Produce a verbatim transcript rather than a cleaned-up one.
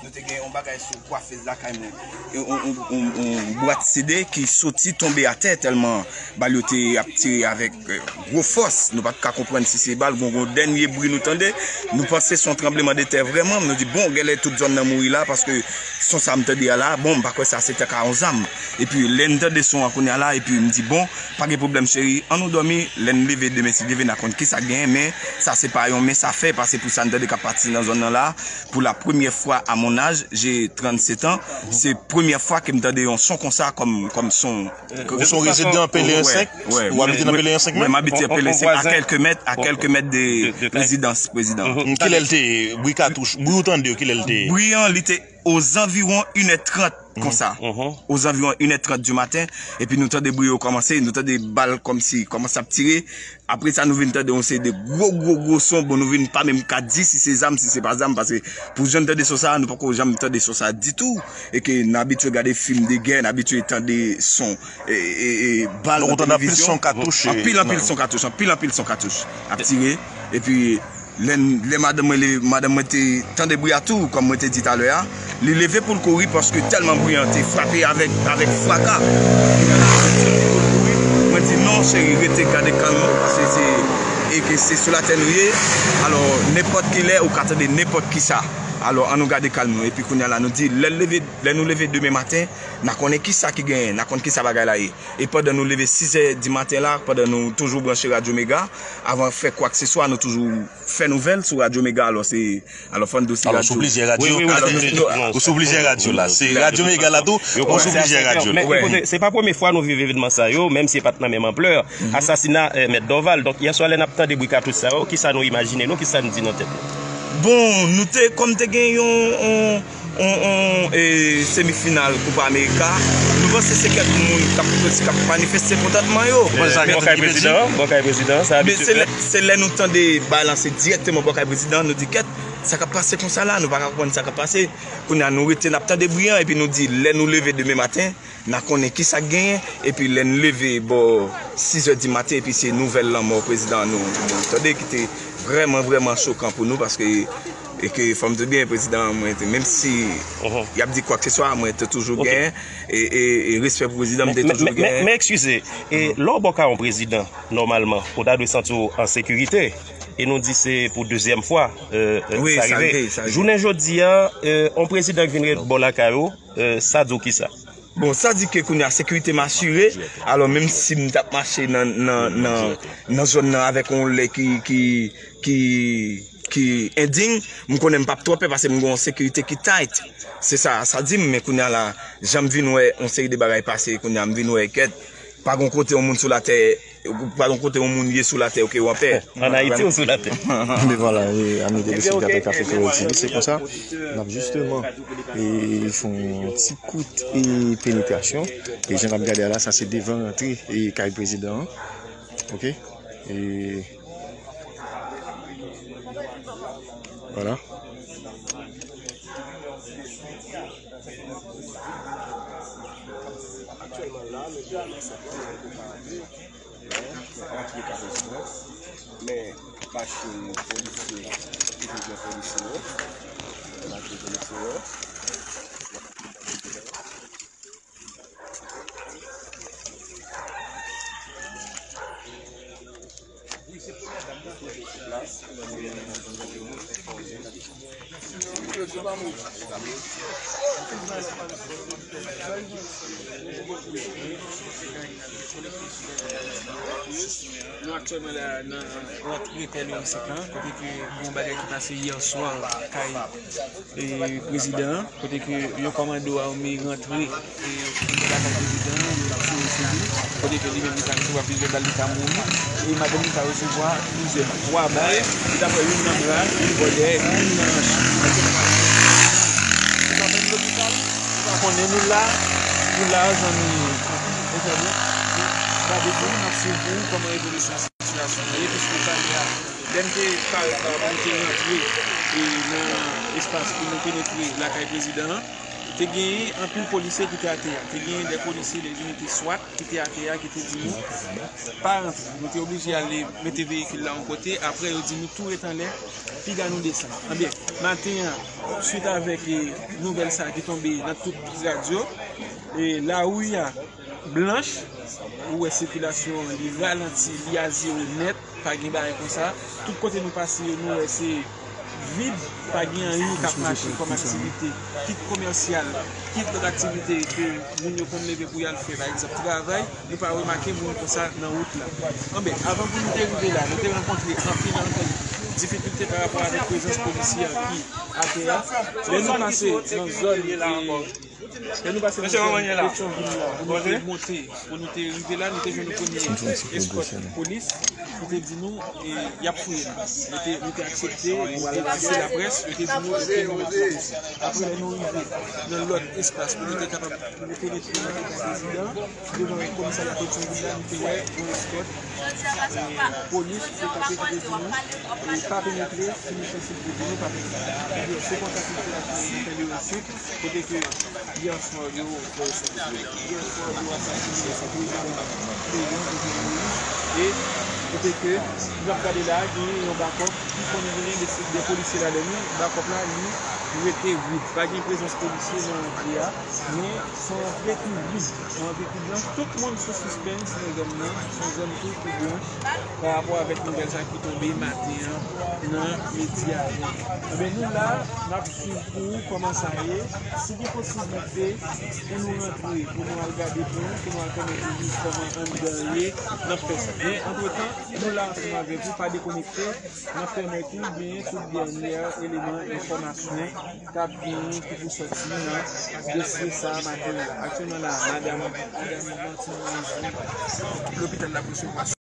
Nou te gen yon bagay sou kwafez lakay mwen. Yon, yon, yon, yon, yon bwat C D ki soti tonbe atè tèlman bal yo te ap tire avèk, eh, gwo fòs. Nou pa t ka konprann si se bal, gon, gon dènye bri nou tande. Nou panse se yon tranblemanntè vrèman. Nou di, bon, genlè tout zòn nan mouri la, paske son sa m tande a la, bon, m pa kwè sa se te ka yon zam. Epi lè n tande son an kounye a la, epi m di, bon, pa gen pwoblèm cheri, ann nou dòmi, lè n leve demen si Dye vle n a konn kisa k genyen, men sa se pa yon men sa fè, paske pou sa n tande k ap pati nan zòn nan la, pour la première fois à mon âge, j'ai trente-sept ans, se premyè fwa ke m tande yon son konsa kòm, kòm son. Ou se yon rezidan Peleyen senk? Ou abite nan Peleyen senk menm? Mwen, m abite nan Peleyen senk, a kèlke mèt, a kèlke mèt de rezidans prezidan. Kilè l te ye? Bri katouch, bri ou tande yo, kilè l te ye? Bri an, li te ozanviwon inè trant konsa. Ozanviwon inè trant di maten, epi nou tande bri yo kòmanse, nou tande bal kòmsi kòmanse ap tire. Apre sa, nou vin tande yon seri de gwo, gwo, gwo son. Bon, nou vin pa menm ka di si se zam, si se pa zam, paske pou jan n tande son sa, nou poko janm tande son sa ditou. E ke n abitye gade fim de gè, n abitye tande son, e, e, e, bal nan televizyon. Anpil, anpil son katouch, anpil, anpil son katouch ap tire. Epi, lè, lè madanm mwen leve, madanm mwen te tande bri a tou, kòm mwen te di talè a, li leve pou l kouri paske tèlman bri an te frape avèk, avèk fraka. Mwen di, non, cheri, rete, gade kalm ou, paske se, e ke se sou latè nou ye. Alò, nenpòt ki lè, ou ka tande nenpòt kisa. Alò, ann nou gade kalm nou. Epi kounye a la, nou di, lè l leve, lè nou leve demen maten, n a konnen kisa ki genyen, n a konn kisa bagay la ye. E pandan nou leve sizè di maten la, pandan nou toujou branche Radyo Mega, avan fè kwakseswa, nou toujou fè nouvèl sou Radyo Mega. Alò, se, alò, fò n di w se radyo. Alò, sou plizyè radyo. Wi, wi, wi. Ou sou plizyè radyo la. Se Radyo Mega la tou, ou sou plizyè radyo. Men, ekoute, se pa premye fwa nou viv evènman sa yo, menm si e pa t nan menm anplè. Asasina, eh, Mèt Dorval. Donk, yè swa, lè n ap tande bri katouch sa yo, kisa nou imajine nou, kisa n di nan tèt nou? Bon, nou te, kòm te gen yon, yon, yon, e, semifinal Koupa Amerika, nou panse se kèk moun k ap, k ap manifeste kontantman yo. Bon, sa gen tout ki pedi. Bon, kay prezidan, sa abitye fèt. Se lè nou tande bal lan se dirèkteman bò kay prezidan, nou di, kèt, sa k ap pase konsa la, nou pa ka konprann sa k ap pase. Kounye a, nou rete, n ap tande bri an, epi nou di, lè nou leve demen maten, n a konnen kisa k genyen, epi lè n leve bò sizè di maten, epi se nouvèl lanmò prezidan an nou, nou tande ki te vrèman, vrèman chokan pou nou, paske, e ke fò m di w byen, prezidan an, mwen te, menm si y ap di kwakseswa, mwen te toujou gen, e, e, e respè pou prezidan, m te toujou gen. Men, men, men, men, eskize, e lè w bò kay yon prezidan, nòmalman, ou ta dwe santi w an sekirite, e nou di se pou dezyèm fwa, e, e, sa rive. Jounen jodi a, e, yon prezidan ki vin ret bò lakay ou, e, sa di w kisa? Bon, sa di ke kounye a sekirite m asire, alò menm si m t ap mache nan, nan, nan, nan zòn nan avèk yon lè ki, ki, ki, ki endiy, m konnen m p ap twò pè paske m gen yon sekirite ki tight. Se sa, sa di m, men kounye a la, jan m vin wè yon seri de bagay pase, kounye a m vin wè kèt, pa gen kote yon moun sou latè, pa gen kote yon moun ye sou latè, oke, w anpè. Ann Ayiti ou sou latè? Men vwala, e, ami telespektatè Café Creole T V, se konsa, n ap jisteman, e, fè yon ti kout, e, penetrasyon. E jan n ap gade a la, sa se devan rantre, e, kay prezidan an. Oke? E, vwala. Aktyèlman la, nou di a nan sant lan, nou poko ale. Men, antre ka rezidans, men machin polisye, ki te gen polisye yo, machin polisye yo. Nou aktyèlman la nan rantre Peleyen senk lan, kote ke gen yon bagay ki pase yè swa kay e, prezidan an, kote ke yon kòmando ame rantre, e, lakay prezidan an, yo tire sou li, kote ke li menm li ka resevwa plizyè bal, li ka mouri, e madanm li ka resevwa plizyè, twa bal, li ta pran youn nan bra, youn bò dèyè, youn nan manch. Se pa menm lopital, ou pa konnen nou la, nou la, zanmi, mezanmi, gade pou nou, n ap swiv pou kòman evolisyon sitiyasyon an ye, piske talè a, lè n te parèt la, pou nou te rantre, e, nan espas pou nou penetre lakay prezidan an, Te genyen anpil polisye ki te atè a. Te genyen de polisye de inite swat ki te atè a, ki te di nou pa rantre. Nou te oblije ale mete veyikil la yon kote. Apre, yo di nou tou ret anlè, piga nou desann. Anben, maten an, swit avèk, eh, nouvèl sa ki tonbe nan tout radyo, eh, lari a blanch, ou wè sikilasyon an, li ralanti, li a zewo nèt, pa gen bagay konsa. Tout kote nou pase yo, nou wè se vid, pa gen anyen k ap mache kòm aktivite, kit komèsyal, kit lòt aktivite ke moun yo konn leve pou y al fè, pa egzanp, travay, nou pa remake moun konsa nan wout la. Anben, avan pou nou te rive la, nou te rankontre anpil, anpil difikilte pa rapò avèk prezans polisye an ki atè a. Lè nou pase nan zòn, eh, Lè nou pase nan zòn Petyonvil la, pou nou te monte, pou nou te rive la, nou te jwenn yon premye eskòt polis ki te di nou, eh, y ap fouye nou. Nou te, nou te aksepte, nou al pase laprès, yo te di nou, oke, nou mèt fè. Apre, lè nou rive nan lòt espas pou nou te kapab, pou nou penetre nan eta prezidan, devan komisarya Petyonvil la, nou te wè yon eskòt, eh, polis ki te kanpe, ki te di nou, eh, pa penetre, si nou sansib pou di nou pa penetre. Ebyen, se konsa ke sitiyasyon an te dewoule. Kote ke yè swa yo, yè swa yo asasinen yon prezidan peyi an, Jovenel Moïse, e kote ke nou ap gade la, genyen yon bakòp ki konn genyen de, de polisye ladan li, bakòp la, li rete vid. Pa gen prezans polisye nan antre a, men se yon antre ki vid, yon antre ki blanch. Tout moun sou sispens nan zòn nan, se yon zòn tou ki blanch pa rapò avèk nouvèl sa ki tonbe maten an nan medya yo. Ebyen, nou la, n ap swiv pou ou kòman sa ye. Si gen posiblite pou nou rantre, pou nou al gade pou nou, pou nou al konnen pou nou kòman anndan ye, n ap fè sa. Men, antretan, nou la ansanm avèk ou, pa dekonekte. N ap pèmèt ou genyen tout dènyè eleman enfòmasyon k ap genyen ki pou sòti nan dosye sa a maten an. Aktyèlman la, madanm, madanm Martine Moïse, lopital la pou resevwa